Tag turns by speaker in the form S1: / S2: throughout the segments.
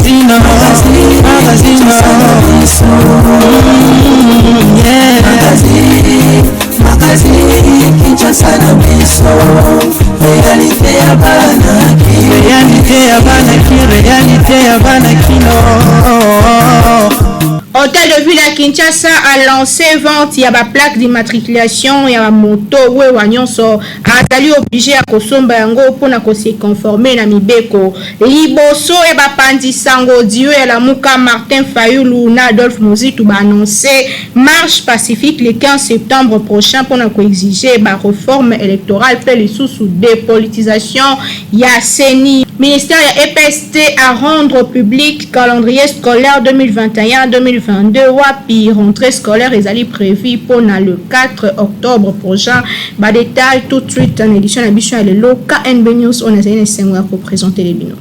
S1: Magazine, magazine, yeah.
S2: Magazine, Kinshasa na biso, réalité ya bana.
S1: Réalité ya bana ki, réalité ya bana kino.
S3: Hôtel de ville ya Kinshasa a lancé vente ya baplaque d'immatriculation ya bamoto. Wewa nyonso azali obligé ya kosomba yango mpona kose conformer na mibeko. Liboso ya bapanzi sango, duo ya Lamuka Martin Fayulu na Adolphe Muzito baannonce marche pacifique le 15 septembre prochain mpona koexige bareforme électorale mpe lisusu dépolitisation ya CENI. Ministère ya EPST a rendre public calendrier scolaire 2021-2022, wapi rentrée scolaire ezali prévu mpona le 4 octobre prochain. Badétail tout de suite na édition na biso ya lelo KNB News, oyo nazali na esengo ya koprésenter bino.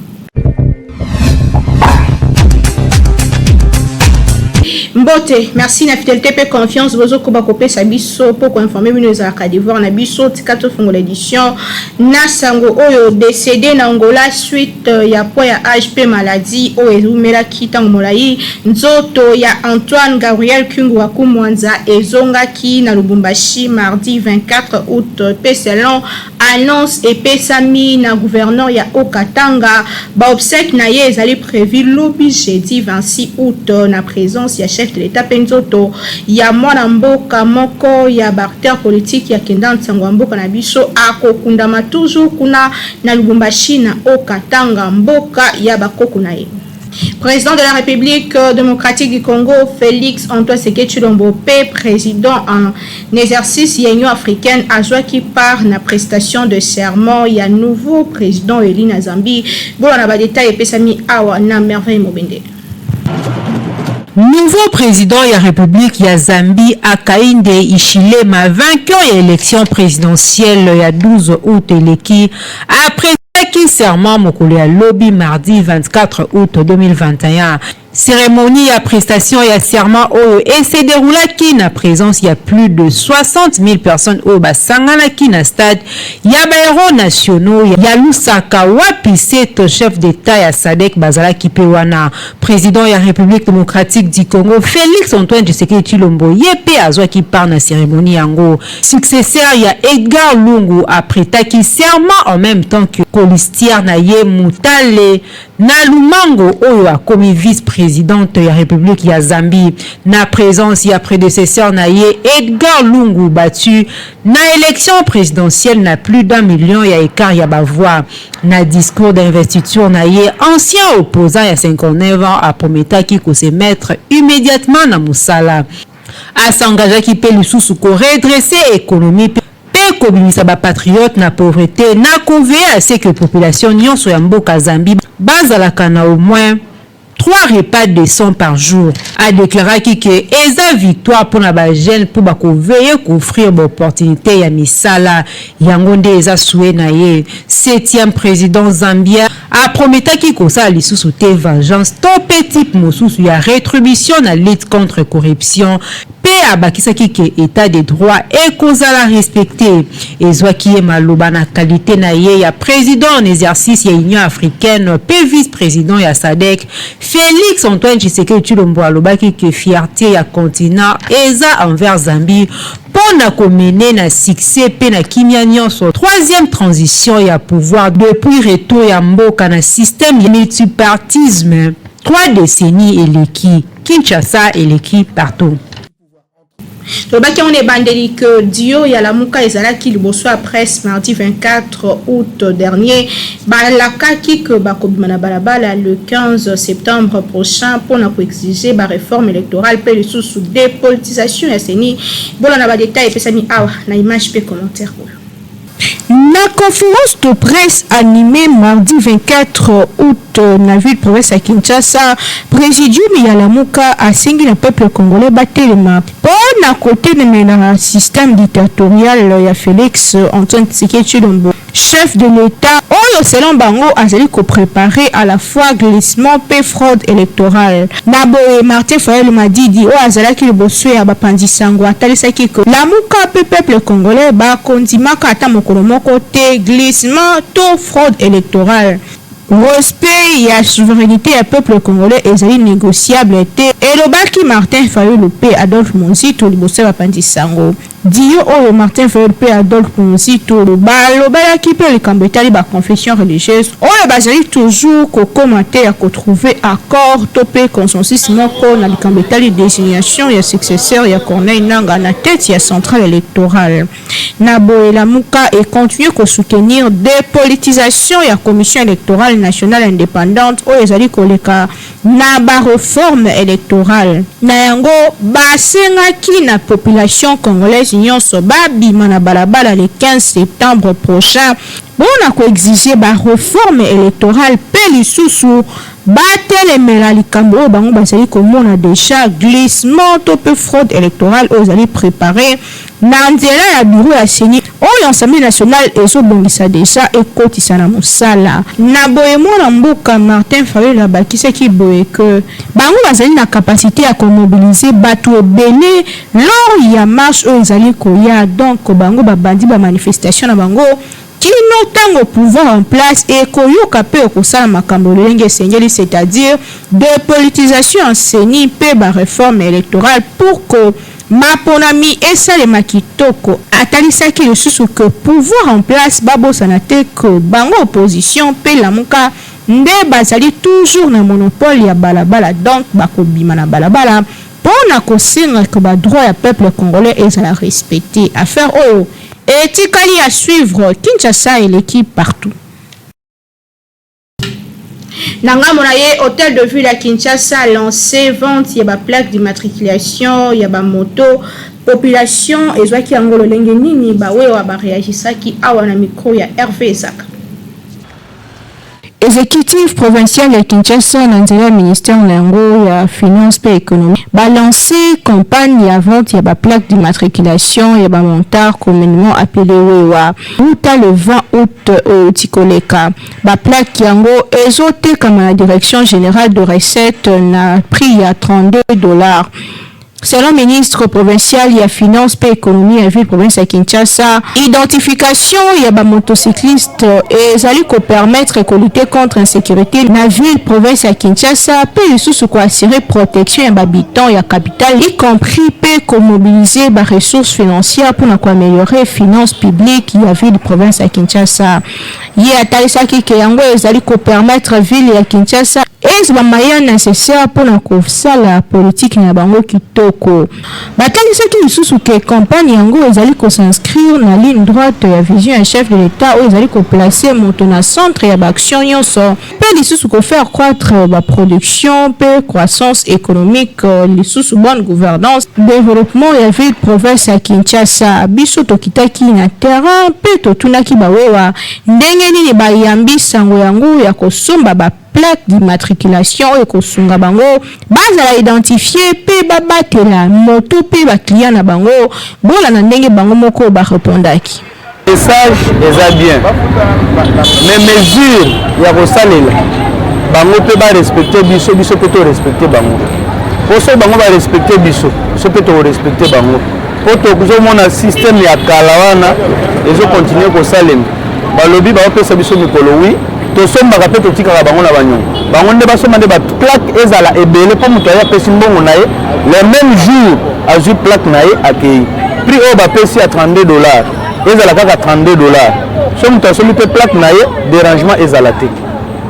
S3: Mbote, merci na fidélité mpe confiance bozokoba kopesa biso mpo koinforme bino ezalaka devoir na biso. Tika tofungola édition na sango oyo: décédé na Angola suite ya poids ya âge mpe maladie oyo ewumelaki ntango molai, nzoto ya Antoine Gabriel Kyungu wa Kumwanza ezongaki na Lubumbashi mardi 24 août. Mpe selon annonce epesami na gouverneur ya Haut-Katanga, baobsèque na ye ezali prévu lobi jeudi 26 août na présence ya chef de l'État. Mpe nzoto ya mwana mboka moko ya baacteur politique ya kenda nsango ya mboka na biso akokundama toujours kuna na Lubumbashi, na Haut-Katanga, mboka ya bakoko na ye. Président de la République démocratique du Congo, Félix Antoine Tshisekedi Tshilombo, P, président en exercice ya Union africaine, azwaki part na prestation de serment ya nouveau président élu na Zambie. Bolanda ba détail epesami awa na Merveille Mobende.
S4: Nouveau président ya République ya Zambie, Hakainde Hichilema, vainqueur ya élection présidentielle ya 12 août eleki, aprêtaki serment mokolo ya lobi mardi 24 août 2021. Cérémonie ya prestation ya serment oyo ese déroulaki na présence ya plus de 60 000 personnes oyo basanganaki na stade ya bahéros nationaux ya Lusaka, wapi sept chef d'État ya SADC bazalaki mpe wana. Président ya République démocratique du Congo, Félix Antoine Tshisekedi Tshilombo, ye mpe azwaki part na cérémonie yango. Successeur ya Edgar Lungu aprêtaki serment en même temps que colistière na ye Mutale Nalumango, oyo akomi vice-présidente ya République ya Zambie, na présence ya prédécesseur na ye Edgar Lungu, battu na élection présidentielle na plus d'1 million ya écart ya bavoix. Na discours d'investiture na ye, ancien opposant ya 59 ans aprometaki kose mettre immédiatement na mosala. As'engageaki mpe lisusu koredresser économie mpe kobimisa bapatriote na pauvreté, na koveiller à ce que population nyonso ya mboka Zambie bazalaka na au moins trois repas décents par jour. Adéclaraki ke eza victoire mpona bajeune, mpo bakoveiller koofrir baopportunité ya misala. Yango nde eza souhait na ye. Septième président zambien aprometaki kosala lisusu te vengeance to mpe type mosusu ya rétribution na lutte contre corruption, mpe abakisaki ke état de droit ekozala respecté. Ezwaki ye maloba na qualité na ye ya président en exercice ya Union africaine mpe vice-président ya SADC, Félix Antoine Tshisekedi Tshilombo alobaki ke fierté ya continent eza envers Zambie mpo na komener na succès mpe na kimia nyonso troisième transition ya pouvoir depuis retour ya mboka na système ya multipartisme 3 décennies eleki. Kinshasa eleki partout.
S3: Tolobaki yango na ebandeli ke duo ya Lamuka ezalaki liboso ya presse mardi 24 août dernier. Balakaki ke bakobima na balabala le 15 septembre prochain mpona koexige baréforme électorale mpe lisusu dépolitisation ya CENI. Bolanda badétail epesami awa na image mpe commentaire oyo.
S5: Na conférence de presse animée mardi 24 août na ville province ya Kinshasa, présidium ya Lamuka asengi na peuple congolais batelema mpo na kotelemela système dictatorial ya Félix Antoine Tshisekedi Tshilombo, chef de l'État, oyo selon bango azali kopréparer à la fois glissement mpe fraude électorale. Na boye, Martin Fayulu Madidi, oyo azalaki liboso ya bapanzi sango, atalisaki ke Lamuka mpe peuple congolais bakondimaka ata mokolo moko te glissement to fraude électorale. Respect ya souverainete ya peuple congolais ezali negociable te, elobaki Martin Fayulu mpe Adolphe Muzito liboso ya bapanzi sango. Duo oyo Martin Fayulu mpe Adolphe Muzito balobelaki mpe likambo etali ba confessions religieuses oyo bazali toujours kokoma te ya ko trouver accord to mpe consensus moko na likambo etali designation ya successeur ya Corneille Nangaa na tete ya centrale electorale. Na boye Lamuka e continuer ko soutenir depolitisation ya Commission electorale nationale independante oyo ezali koleka na ba reformes electorales. Na yango, basengaki na population congolaise nionso babima na balabala le 15 septembre prochain mpo na ko exiger ba reformes electorales mpe lisusu batelemela likambo oyo bango bazali komona dejà glissement to mpe fraude electorale oyo ezali preparer Na nzela ya bureau ya ceni oyo Assemblee nationale ezo bongisa dejà ekotisa na mosala. Na boye mwana mboka Martin Fayulu abakisaki boye que bango bazali na capacite ya ko mobiliser batu ebele lors ya marche oyo ezali koya donc bango babandi ba manifestations na bango kino tango pouvoir en place ekoyoka pe ekosala makambo lolenge esengeli c'est-à-dire depolitisation ya ceni pe ba reformes electorales pour que Maponami esalema kitoko. Atalisaki lisusu que pouvoir en place babosana te que bango opposition pe Lamuka nde bazali toujours na monopole ya balabala donc bakobima na balabala po na kosenga que ba droits ya peuple congolais ezala respecter. Affaire oyo etikali à suivre. Kinshasa eleki partout.
S3: Na ngambo na ye, hotel de ville ya Kinshasa lance vente ya ba plaques d'immatriculation ya ba moto. Population ezwaki yango lolenge nini? Ba wewa ba reagisaki awa na micro ya Herve Ezaka.
S5: Executif provincial ya Kinshasa na nzela ya ministère na yango ya Finance mpe Economie ba lancer campagne ya vente ya ba plaques d'immatriculation ya ba montards communement appele wewa wuta le 20 aout oyo euti koleka. Ba plaques yango ezo tekama na Direction generale de recettes na prix ya 32 dollars. Selon ministre provincial ya Finances mpe Economie ya ville-province ya Kinshasa, identification ya ba motocyclistes ezali ko permettre ko lutter contre insecurite na ville-province ya Kinshasa mpe lisusu ko assurer protection ya ba habitants ya capitale y compris mpe ko mobiliser ba ressources financières mpo na ko ameliorer finances publiques ya ville-province ya Kinshasa. Ye atalisaki ke yango ezali ko permettre ville ya Kinshasa ezwa maye necessaire mpo na kosala politique na bango kitoko. Batalisaki lisusu ke campagne yango ezali ko s'inscrire na ligne droite ya vision ya chef de l'Etat oyo ezali ko placer moto na centre ya ba actions nionso mpe lisusu ko faire croitre ba productions mpe croissance economique lisusu bonne gouvernance, developpement ya ville province ya Kinshasa. Biso tokitaki na terrain mpe totunaki ba wewa ndenge nini bayambi sango yango ya kosomba ba plaques d'immatriculation oyo ekosunga bango bazala identifier mpe babatela moto mpe ba clients na bango. Bolanda ndenge bango moko ba repondaki.
S6: Message eza bien mais mesure ya kosalela bango mpe ba respecter biso, biso mpe to respecter bango mpo soki bango ba respecter biso, biso mpe toko respecter bango mpo tozomona système ya kala wana ezo continuer kosalema. Balobi baopesa biso mikolo wi tosombaka mpe totikaka bango na banyongo, bango nde basomba nde ba plaque ezala ebele mpo moto aye apesi mbongo na ye le même jour azwi plaque na ye akei. Prix oyo bapesi ya 32 dollars ezala kaka 32 dollars, so moto asombi mpe plaque na ye dérangement ezala te.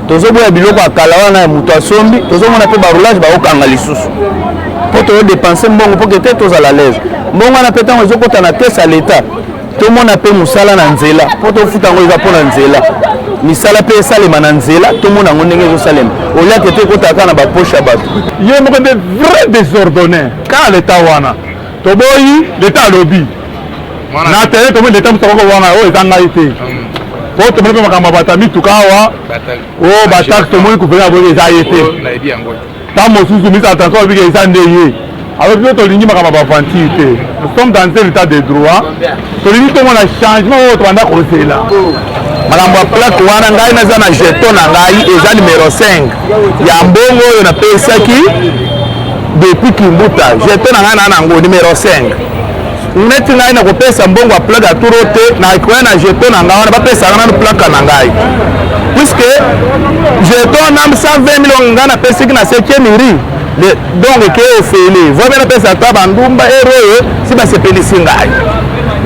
S6: Tozoboya biloko ya kala wana ya moto asombi, tozomona mpe baroulage baokanga lisusu mpo tozodepense mbongo mpo kete tozala l'aise. Mbongo wana mpe ntango ezokota na caisse ya l'etat tomona mpe mosala na nzela mpo tofuta yango eza mpo na nzela, misala mpe esalema na nzela, tomona yango ndenge ezosalema oliaka ete ekotaka kaka na bapoche ya bato.
S7: Ye moko nde vrai désordonné kaka leta wana toboyi leta alobi na tele tomoni leta mosu akoko wana oyo eza ngai te po tomoni mpe makambo ya bato ya mituka awa oyo bataxe tomoni gouverneur aboyi eza ye te ntango mosusu ministre ya transport alobiki eza nde ye alors biso tolingi makambo ya baventure te. Nous sommes dans un état de droit, tolingi tomona changement oyo tobanda kozela.
S6: Makambo ya plaque wana ngai naza na jeton na ngai eza numero 5 ya mbongo oyo napesaki depuis Kimbuta. Jeton na ngai na nango numero 5 neti ngai nakopesa mbongo ya plaque ya turo te, nakoya na jeton na ngai wana bapesaka nanu plaque na ngai puisque Jeton na 120 000 oyo ngai napesiki na 7e rue, donc eke ofele voi mpe napesa ata bandumba ere oyo si basepelisi ngai.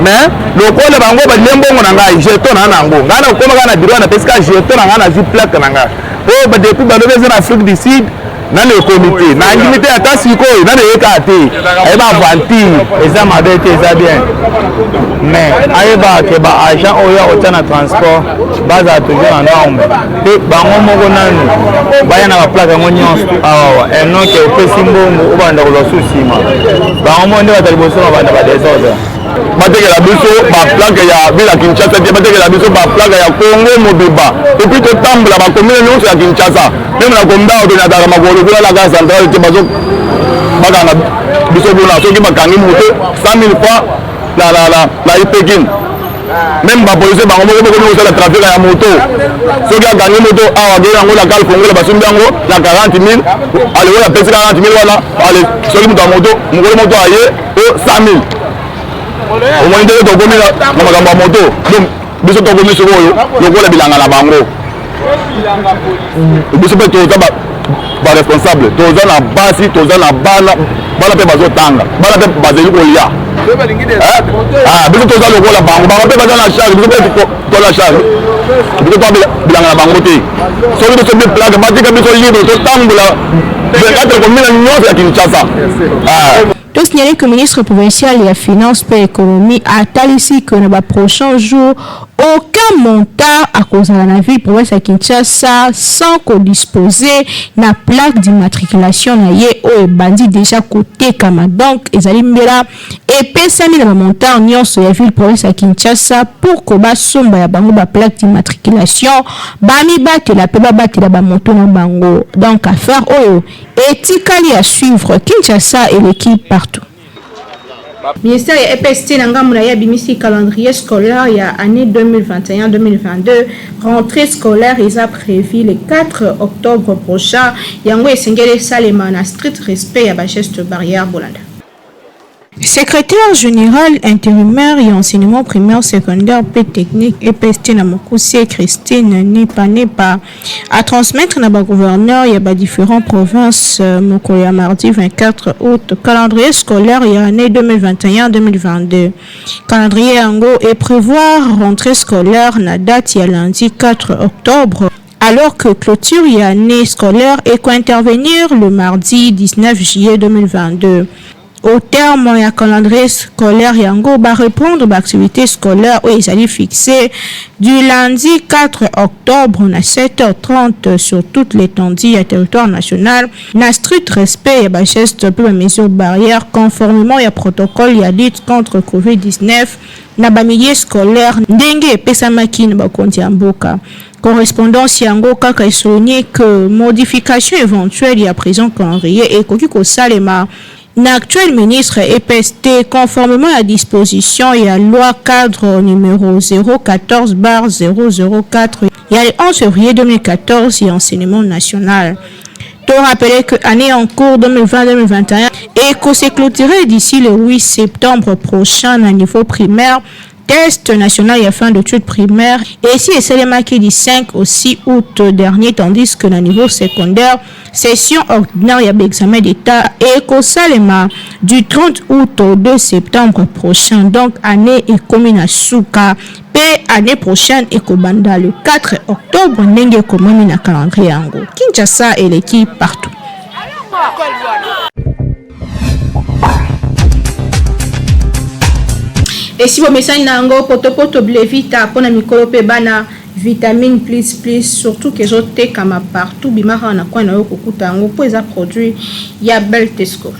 S6: Mais lokola bango balie mbongo na ngai, jeton na nango ngai nakokoma kaka na biro, napesi kaka jeton na ngai, nazwi plaque na ngai. Oyo depuis balobi eza na Afrique du Sud, nano ekomi te, nandimi te. Ata sikoyo nano eyeka te, ayeba aventure.
S8: Eza mabe te, eza bien, mais ayeba ke baagent oyo akotia na transport bazala toujours na norme, mpe bango moko nanu baya na baplaque yango nyonso awawa enoke. Opesi mbongo, obanda kozwa su nsima, bango moko nde bato liboso babanda badésordre.
S7: Batekela biso baplaque ya ville ya Kinshasa te, batekela biso baplaque ya Congo mobimba, et puis totambola bacommune nyonso ya Kinshasa. Même na kombe awa tonyataka makolo kuna na gare centrale te, bazo bakanga biso kuna. Soki bakangi moto 100 000 francs na Ipekin, même bapolisier bango moko bokomi kosala trafic ya moto. Soki akangi moto awa, akei yango na kal Fongola, basombi yango na 40 000. Ale oyo apesi 40 000 wana, ale soki moto ya moto mokolo moto aye o 100 000. Omoni ndenge tokomi na makambo ya moto? Donc biso tokomi sikoyo lokola bilanga na bango. Biso mpe toza baresponsable, toza na basi, toza na bana, bana mpe bazotanga, bana mpe bazali kolia. Biso toza lokola bango, bango mpe baza na charge, biso mpe toza na charge. Biso toa bilanga na bango te. Soki biso bi plaque, batika biso libre, totambola 24 commune nyonso ya Kinshasa.
S5: Tosignale que ministre provincial ya Finance mpe Économie atalisi que na baprochain jour, aucun motard akozala na ville province ya Kinshasa sans kodispose na plaque d'immatriculation na ye oyo ebandi déjà kotekama. Donc ezali mbela epesami na bamotard nyonso ya ville province ya Kinshasa pour ko basomba ya bango baplaque d'immatriculation, bamibatela mpe babatela bamoto na bango. Donc affaire oyo etikali ya suivre. Kinshasa eleki partout.
S3: Ministère ya EPST na ngambo na ye abimisi calendrier scolaire ya année 2021-2022. Rentrée scolaire eza prévu le 4 octobre prochain. Yango esengeli esalema na strict respect ya bageste barrière. Bolanda.
S5: Secrétaire général intérimaire et enseignement primaire, secondaire p technique, EPST na mokuse, Christine Nepa Nepa, à transmettre na bagouverneur ya badifférents provinces mokolo ya mardi 24 août calendrier scolaire ya année 2021-2022. Calendrier yango est prévoir rentrée scolaire na date ya lundi 4 octobre, alors que clôture ya année scolaire est intervenir le mardi 19 juillet 2022. Au terme ya calendrier scolaire yango, barépondre baactivité scolaire oyo ezali fixé du lundi 4 octobre na 7h30 sur toute l'étendue ya territoire national, na strict respect ya bageste mpe bamesure barrière, conformément ya protocole ya lutte contre Covid-19 na bamilieu scolaire, ndenge epesamaki na bakonzi ya mboka. Correspondance yango kaka esouligné que modification éventuelle ya présent calendrier ekoki kosalema na actuel ministre EPST, conformément à disposition ya loi cadre numéro 014/004 ya le 11 février 2014 ya enseignement national. To rappeler que année en cours 2020-2021 et se clôturer d'ici le 8 septembre prochain à niveau primaire, test national ya fin d'études primaires et si esalemaki du 5 au 6 août dernier, tandis que na niveau secondaire, session ordinaire ya examen d'État ekosalema du 30 août au 2 septembre prochain. Donc année ekomi na suka mpe année prochaine ekobanda le 4 octobre, ndenge ekomami na calendrier yango. Kinshasa eleki partout.
S3: Esi bomesani na yango, potopoto Blevita mpona mikolo mpe bana, vitamine plus plus, surtout ke ezotekama partout. Bimaka na coin na yo, kokuta yango mpo eza produit ya Beltesco.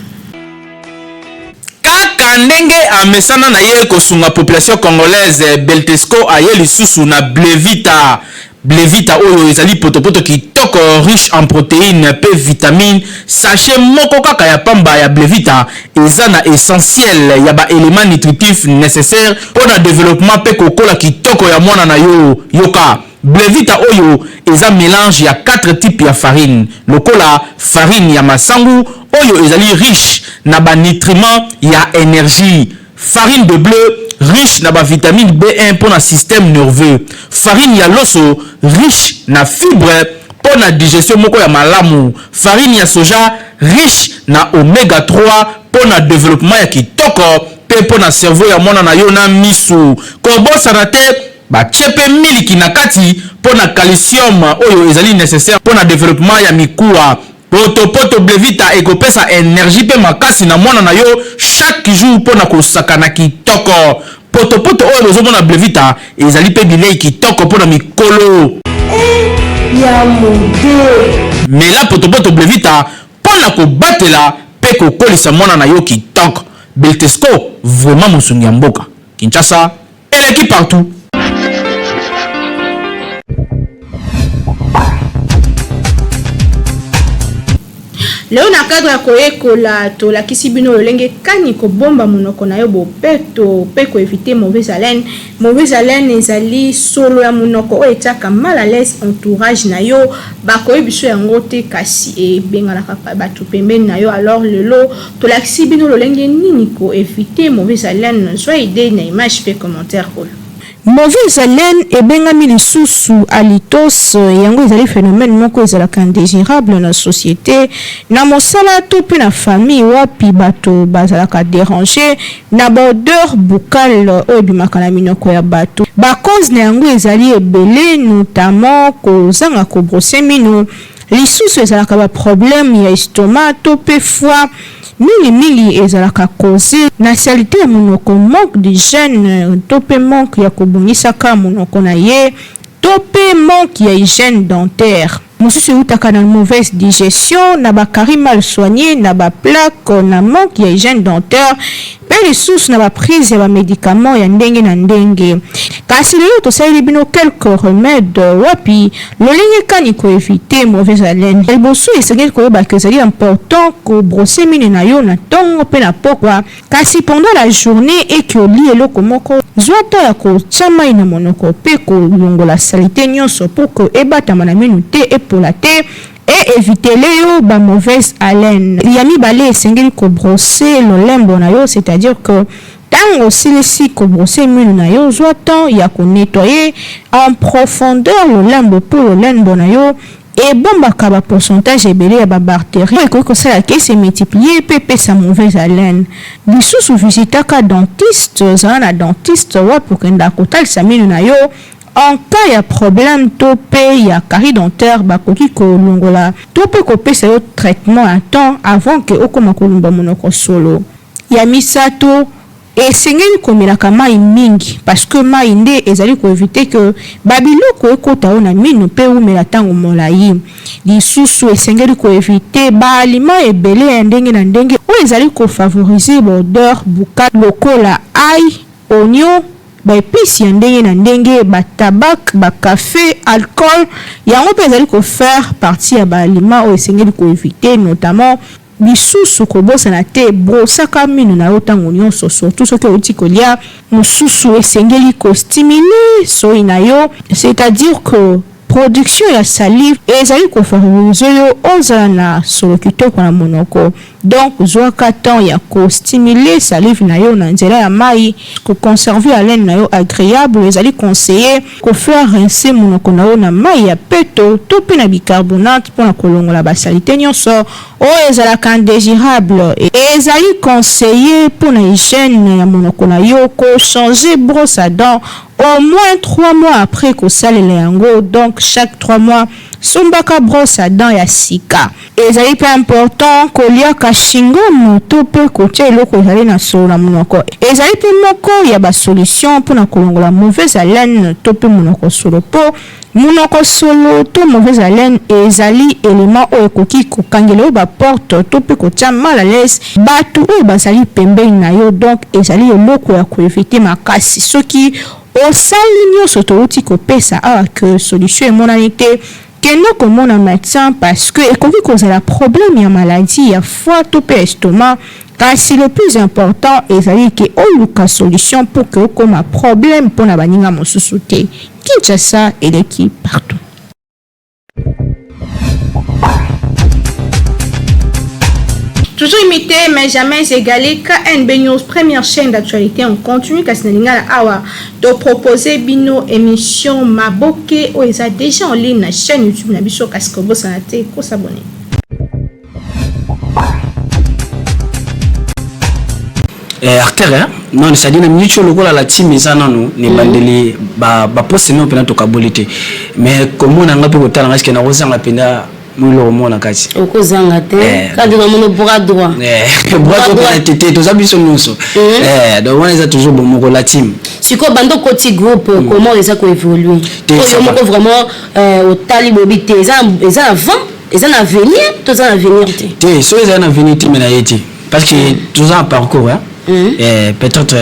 S9: Kaka ndenge amesana na ye kosunga population congolaise, Beltesco aye lisusu na Blevita. Blevita oyo ezali potopoto kitoko, riche en protéines mpe vitamine. Sachet moko kaka ya pamba ya Blevita eza na essentiel ya baélément nutritif nécessaire mpo na développement mpe kokola kitoko ya mwana na yo. Yoka, Blevita oyo eza mélange ya 4 types ya farine, lokola farine ya masangu oyo ezali riche na banutriments ya énergie, farine de blé riche na bavitamine B1 mpo na système nerveux, farine ya loso riche na fibre mpo mpo na digestion moko ya malamu. Farine ya soja riche na omega 3 mpo na developpement ya kitoko mpe mpo na cerveau ya mwana na yo na misu. Kobosana te batie mpe miliki na kati mpo na calcium oyo ezali necessaire mpo na developpement ya mikuwa. Potopoto Blevita ekopesa energie mpe makasi na mwana na yo chaque jour mpo na kosakana kitoko. Potopoto oyo bozomona Blevita ezali mpe bilei kitoko mpo na mikolo.
S5: Eh, ya mode.
S9: Mela potopoto Blevita mpo na kobatela mpe kokolisa mwana na yo kitoko. Beltesco vraiment mosungi ya mboka. Kinshasa eleki partout.
S3: Lelo na cadre ya koyekola, tolakisi bino lolenge kani kobomba monoko na yo bopeto mpe ko eviter mauvaise haleine. Mauvaise haleine ezali solo ya monoko oyo etiaka mal à l'aise entourage na yo. Bakoyebi biso yango te kasi ebenganaka bato pembeni na yo. Alors lelo tolakisi bino lolenge nini ko eviter mauvaise haleine. Zwa idee na image mpe commentaire oyo.
S5: Mauvaise haleine ebengami lisusu halitose, yango ezali phenomène moko ezalaka indesirable na societe, na mosala to mpe na famille wapi bato bazalaka deranger na ba odeurs buccales oyo ebimaka na minoko ya bato. Ba causes na yango ezali ebele notamment kozanga ko brosser minu, lisusu ezalaka ba problèmes ya estomac to mpe foie. Mingi mingi ezalaka cause na salite ya monoko, manque d'hygiène to pe manque ya kobongisaka monoko na ye to pe manque ya hygiène dentaire. Mosusu ewutaka na mauvaise digestion, na ba caries mal soignees, na ba plaques, na manque ya hygiène dentaire pe lisusu na ba prise ya ba medicaments ya ndenge na ndenge. Kasi lelo tosaleli bino quelques remèdes wapi Lolenge kani ko eviter mauvaise haleine? Ya liboso, esengeli koyeba que ezali important ko brosser minu na yo na tongo pe na pokwa, kasi pendant la journee et que olie eloko moko, zua temps ya kotia mayi na monoko pe kolongola salite nionso pour que ebatama na minu te, epola te e evitele yo ba mauvaise haleine. Ya mibale, esengeli ko brosser lolembo na yo, c'est-à-dire que Tango osilisi ko brosser minu na yo, zwa temps ya ko nettoyer en profondeur lolembo po lolembo na yo ebombaka ba pourcentage ebele ya ba bacteries oyo ekoki kosala ke se multiplier pe epesa mauvaise haleine. Lisusu visitaka dentiste, zala na dentiste wapi okendaka kotalisa minu na yo en cas ya problème to pe ya carie dentaire bakoki kolongola to pe kopesa yo traitement à temps avant que okoma kolumba monoko solo. Ya misato, esengeli komelaka mayi mingi parce que mayi nde ezali ko eviter que ba biloko ekota yo na minu pe ewumela tango molayi. Lisusu, esengeli ko eviter ba aliments ebele ya ndenge na ndenge oyo ezali ko favoriser ba odeurs buccales lokola ail, oignon, ba epices ya ndenge na ndenge, ba tabac, ba cafe, alcool, yango pe ezali ko faire partie ya ba aliments oyo esengeli ko eviter notamment Lisusu, kobosana te, brosaka minu na yo ntango nyonso, surtout soki outi kolia. Mosusu, esengeli ko stimuler soyi na yo, c'est-à-dire que production ya salive ezali ko favoriser yo ozala na solo kitoko na monoko. Donc, zwaka temps ya ko stimuler salive na yo na nzela ya mayi. Ko conserver haleine na yo agreable ezali conseiller ko faire rincer monoko na yo na mayi ya peto to pe na bicarbonate mpo na kolongola ba salite nyonso oyo ezalaka indesirable. Ezali conseiller mpo na hygiène ya monoko na yo ko changer brosse à dents au moins 3 mois après kosalela yango, donc chaque 3 mois sombaka brosse à dents ya sika. Ezali pe important koliaka chingom to pe kotia eloko ezali na solo na monoko. Ezali pe moko ya ba solution pona kolongola mauvaise haleine to pe monoko solo po monoko solo to mauvaise haleine ezali element oyo ekoki kokangela yo ba porte to pe kotia mal à l'aise batu oyo bazali pembeni na yo donc ezali eloko ya ko eviter makasi soki osali nionso towuti kopesa awa que solution emonani te. Kende komona medecin parce que ekoki kozala problème ya maladie ya foie to pe estomac kasi le plus important ezali ke oluka solution pour que okoma problème pona baninga mosusu te. Kinshasa eleki partout.
S3: Toujours imite. Imité mais jamais égalé, KNB News, première chaîne d'actualité en continu, kasi na lingala awa to proposer bino émission Maboke oyo eza déjà en ligne na chaîne YouTube na biso, kasi kobosana te ko s'abonner.
S10: Eh, acteur hein? Non, c'est-à-dire na minute oyo lokola la team eza nanu na ebandeli ba ba poste nano mpena tokaboli te, mais komona nga mpe kotala nga eske nakozanga mpenza moloko moko na kati.
S11: Okozanga te.
S10: Eh.
S11: Kadi namoni bras droit.
S10: Eh, bras droit mpena te te, toza biso nyonso. Eh, donc wana eza toujours bomoko, la team.
S11: Sikoyo banda okoti groupe, comment eza koévolue?
S10: Te,
S11: oyo
S10: ça va.
S11: Moko vraiment otali boyebi te eza na vent, eza na avenir to eza na avenir te?
S10: Te, soki ezali na avenir te, me na ye te, parce que toza na parcours hein? Eh, peut-être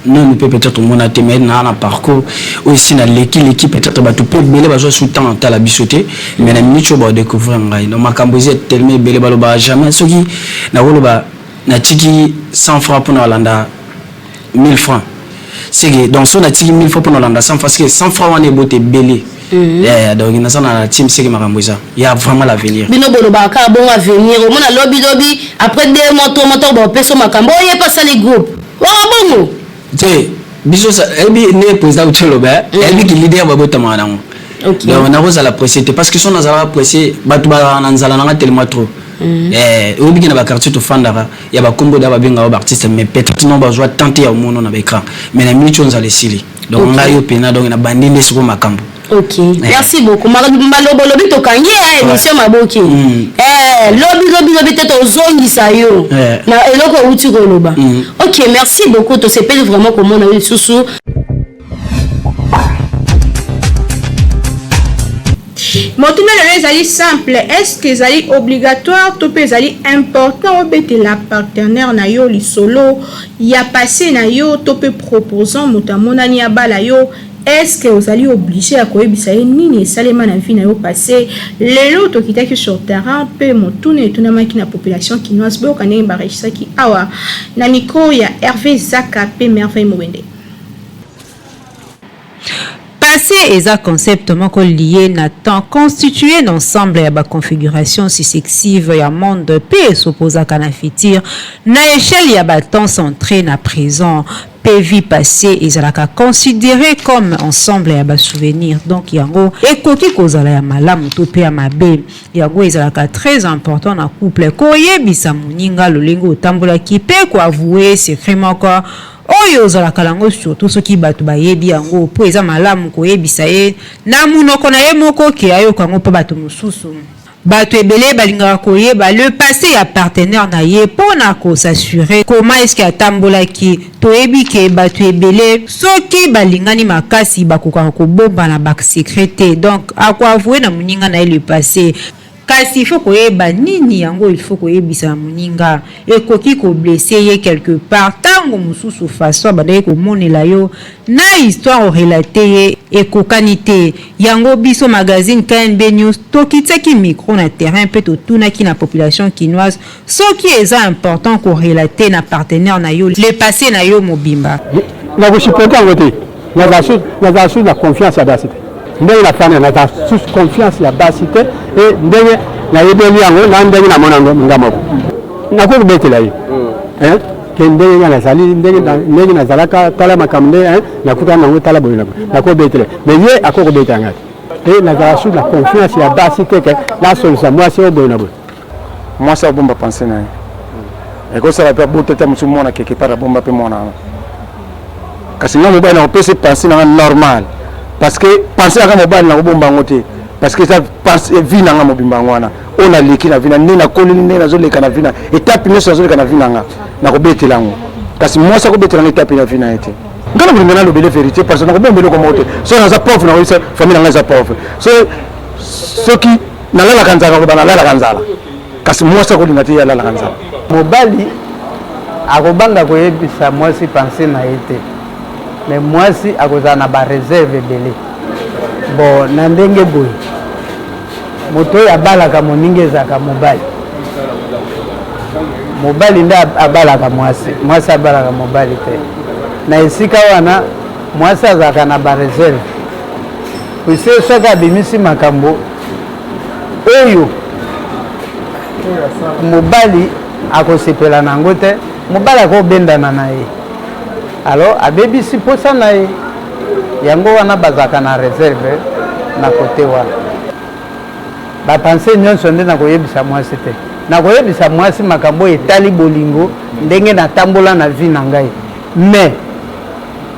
S10: nanu mpe peut-être omona te, mais naa na parcours oyo esi naleki leki, peut-être bato mpe ebele bazwa su temps atala biso te, mais na minute oyo badécouvrir ngai. Donc makambo eza tellement ebele, balobaka jamais. Soki nakoloba natiki 100 francs mpona kolanda 1000 francs, c'est que donc so natiki 1000 francs mpona kolanda 100 francs, c'est que 100 francs wana ebote ebele. Eh, donc naza na team, seke makambo eza ya vraiment l'avenir.
S11: Bino bolobaka kaka bongo avenir, omona lobi lobi, après 2 mois, 3 mois, ntango baopesa makambo oye mpe asali groupe waka bongo.
S10: Te, biso eyebi nde président uti oloba, eyebi ki leader babotamaka nango. Donc nakozala pressé te, parce que so nazalaka pressé, bato bazalaka na nzala nanga tellement trop. Eh, oyebiki na baquartier tofandaka ya bakombo da babengaka baartiste, mais peut-être non bazwa tante ya omono na baécran, mais na minute oyo nzala esili. Donc ngai yo mpena, donc nabandi nde sikoyo makambo.
S11: Ok, merci beaucoup. Maloba olobi, tokangi ya émission Maboki. Eh, lobi lobi lobi te, tozongisa yo na eloko outi koloba. Ok, merci beaucoup, tosepeli vraiment komona yo lisusu.
S3: Motuna lelo ezali simple: est ce que ezali obligatoire to mpe ezali important obetela partenaire na yo lisolo ya passé na yo, to mpe proposant moto amonani abala yo, est ce que ozali obligé ya koyebisa ye nini esalema na vie na yo passé? Lelo tokitaki sur terrain mpe motuna etunamaki na population kinoise. Boyoka ndenge baregisaki awa na micro ya Hervé Zaka mpe Merveille Mobende.
S4: Passé eza concept moko lié na temps, constitué d'ensemble ya baconfiguration successive ya monde mpe esopozaka na futur na échelle ya batemps centré na présent. Mpe vie passée ezalaka considéré comme ensemble ya basouvenir, donc yango ekoki kozala ya malamu to mpe ya mabe. Yango ezalaka très important na couple koyebisa moninga lolenge otambolaki mpe koavouer secret moko oyo ozalaka nango, surtout soki bato bayebi yango, mpo eza malamu koyebisa ye na munoko na ye moko ke ayoka yango mpo bato mosusu. Bato ebele balingaka koyeba le passé ya partenaire na ye mpo na kos'assurer comment est-ce atambolaki. Toyebi ke bato ebele soki balingani makasi bakokaka kobomba na basecret te, donc akoavouer na moninga na ye le passé. Kasi il faut koyeba nini yango il faut koyebisa na moninga. Ekoki koblesser ye quelque part. Ntango mosusu façon abandaki komonela yo na histoire orelater ye ekokani te. Yango biso magazine KNB News tokitiaki micro na terrain mpe totunaki na population kinoise soki eza important korelater na partenaire na yo le passé na yo mobimba.
S12: Nakosupporter yango te. Nazala su na confiance ya basi te. Ndenge nafanda, nazala su confiance ya basi te. E ndenge nayebeli yango na ndenge namona yango nga moko, nakoki kobetela ye ke ndenge nga nazali, ndenge nazalaka, tala makambo nde nakutana nango, tala boye, nakobetela, mais ye akoki kobetela ngai te. Nazala su na confiance ya basi te ke nasolisa mwasi oyo boye na boye.
S13: Mwasi abomba pensée na ye, ekosala mpe abota ta mosusu mwana quelque part, abomba mpe mwana wana. Kasi nga mobali nakopesa pensée nanga normal, parce que pensée nanga mobali nakobomba yango te, parce que eza vie nanga mobimba. Yango wana oyo naleki na vie na ndenge nakoleli, ndenge nazoleka na vie na étape nyonso nazoleka na vie nanga, nakobetela yango. Kasi mwasi akobetela ngo étape na vie na ye te. Nga na kolinga nalobele vérité, parce que nakobomba eloko moko te. Soki naza pauvre, nakoyebisa famille nanga eza pauvre. Soki nalalaka nzala, koloba nalalaka nzala. Kasi mwasi akolinga te ye alalaka nzala.
S14: Mobali akobanga koyebisa mwasi pensée na ye te, mais mwasi akozala na baréserve ebele. Bon, na ndenge boye, moto oyo abalaka moninga ezalaka mobali. Mobali nde abalaka mwasi, mwasi abalaka mobali te. Na esika wana mwasi azalaka na baréserve, puisque soki abimisi makambo oyo mobali Akosepela na yango te, mobali akobendana na ye, alors abebisi mposa na ye. Yango wana bazalaka na reserve na kote wana. Ba pensées nyonso nde nakoyebisa mwasi te. Nakoyebisa mwasi makambo oyo etali bolingo, ndenge natambola na vie na ngai. Mais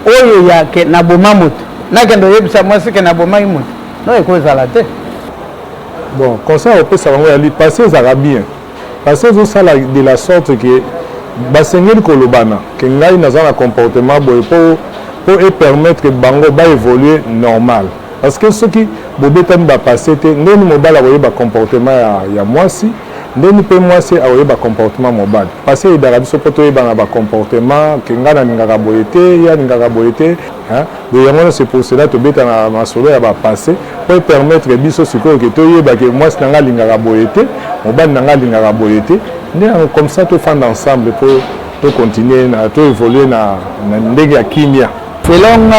S14: oyo ya ke naboma moto, nakende oyebisa mwasi ke nabomaki moto? No, ekozala te.
S7: Bon, conseil akopesa bango yali passé ezalaka bien, passé ezosala de la sorte ke basengeli kolobana ke ngai naza na comportement boye, mpo epermettre bango baévolue normal. Parce que soki bobetani bapassé te, ndeni mobali akoyeba comportement ya mwasi, ndeni mpe mwasi akoyeba comportement mobali. Passé eyedaka biso mpo toyebana bacomportement, ke ngai nalingaka boye te, ye alingaka boye te. Donc yango wana, c'est pour cela tobetana masolo ya bapassé, mpo epermettre biso sikoyo ke toyeba ke mwasi na ngai alingaka boye te, mobali na ngai alingaka boye te. Nde yango, comme ça tofanda ensemble mpo tocontinue na toévolue na ndenge ya kimia.
S8: Selon nga,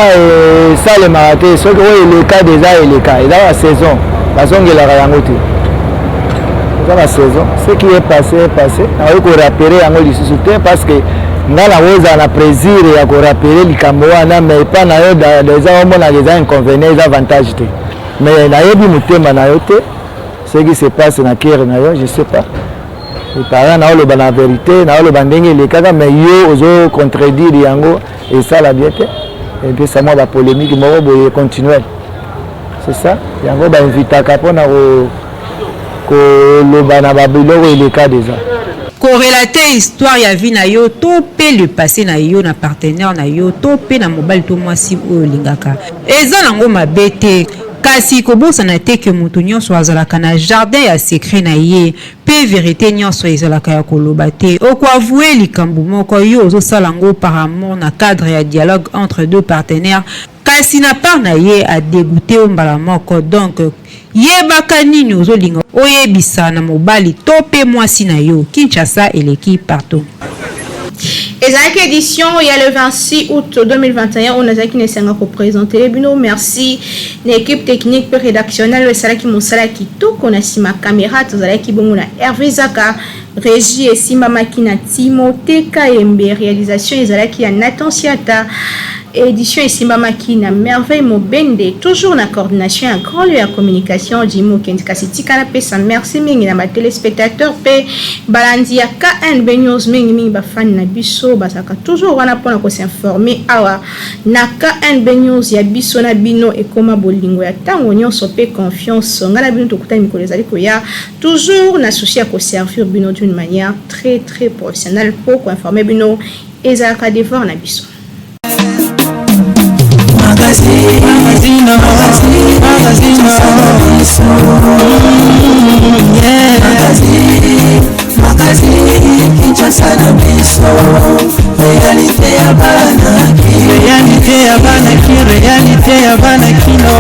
S8: esalemaka te. Soki oyo eleka deja, eleka. Eza basaison, bazongelaka yango te. Eza basaison, ce qui est passé est passé. Nakoki korappeler yango lisusu te, parce que nga nakozala na plaisir ya korappeler likambo wana, mais epa na yo deja omonaka eza inconvénient, eza avantage te. Mais nayebi motema na yo te, ce qui se passe na cœur na yo, je sais pas. Parent, naoloba na vérité, naoloba ndenge elekaka, mais yo ozo contredire yango, esala bien te, epesa mwa bapolémique moko boye continuelle. C'est ça, yango bainvitaka mpona koloba na babiloko eleka déjà.
S4: Korelater histoire ya vie na yo to mpe le passé na yo na partenaire na yo to mpe na mobali to mwasi oyo olingaka, eza nango mabe te. Kasi kobosana te ke moto nyonso azalaka na jardin ya secret na ye, mpe vérité nyonso ezalaka ya koloba te. Okoavouer likambo moko, yo ozosala yango par amour, na cadre ya dialogue entre deux partenaires, kasi na part na ye adégoûter yo mbala moko. Donc yebaka nini ozolinga oyebisa na mobali to mpe mwasi na yo. Kinshasa eleki partout.
S3: Ezalaki édition ya le 26 août 2021 oyo nazalaki na esenga koprésenter bino. Merci na équipe technique mpe rédactionnelle oyo esalaki mosala kitoko. Na nsima caméra tozalaki bongo na Hervé Zaka, régie esimbamaki na Timothée Kayembe, réalisation ezalaki ya Nathan Siata, édition esimbamaki na Merveille Mobende, toujours na coordination ya grand lieu ya communication Jimi Okendi. Kasi tika napesa merci mingi na batéléspectateur mpe balandi ya KNB News, mingimingi bafani na biso bazalaka toujours wana mpona kos'informer awa na KNB News. Ya biso na bino ekóma bolingo ya ntango nyonso mpe confiance. Ngai na bino tokutani mikolo ezali koya, toujours na souci ya koservir bino d'une manière très très professionnelle, mpo koinformer bino ezalaka devoir na biso.
S2: Magazine, magazine, magazine, yeah. Magazine, magazine, Kinshasa na biso, réalité ya bana.
S1: Réalité ya bana ki, réalité ya bana kino.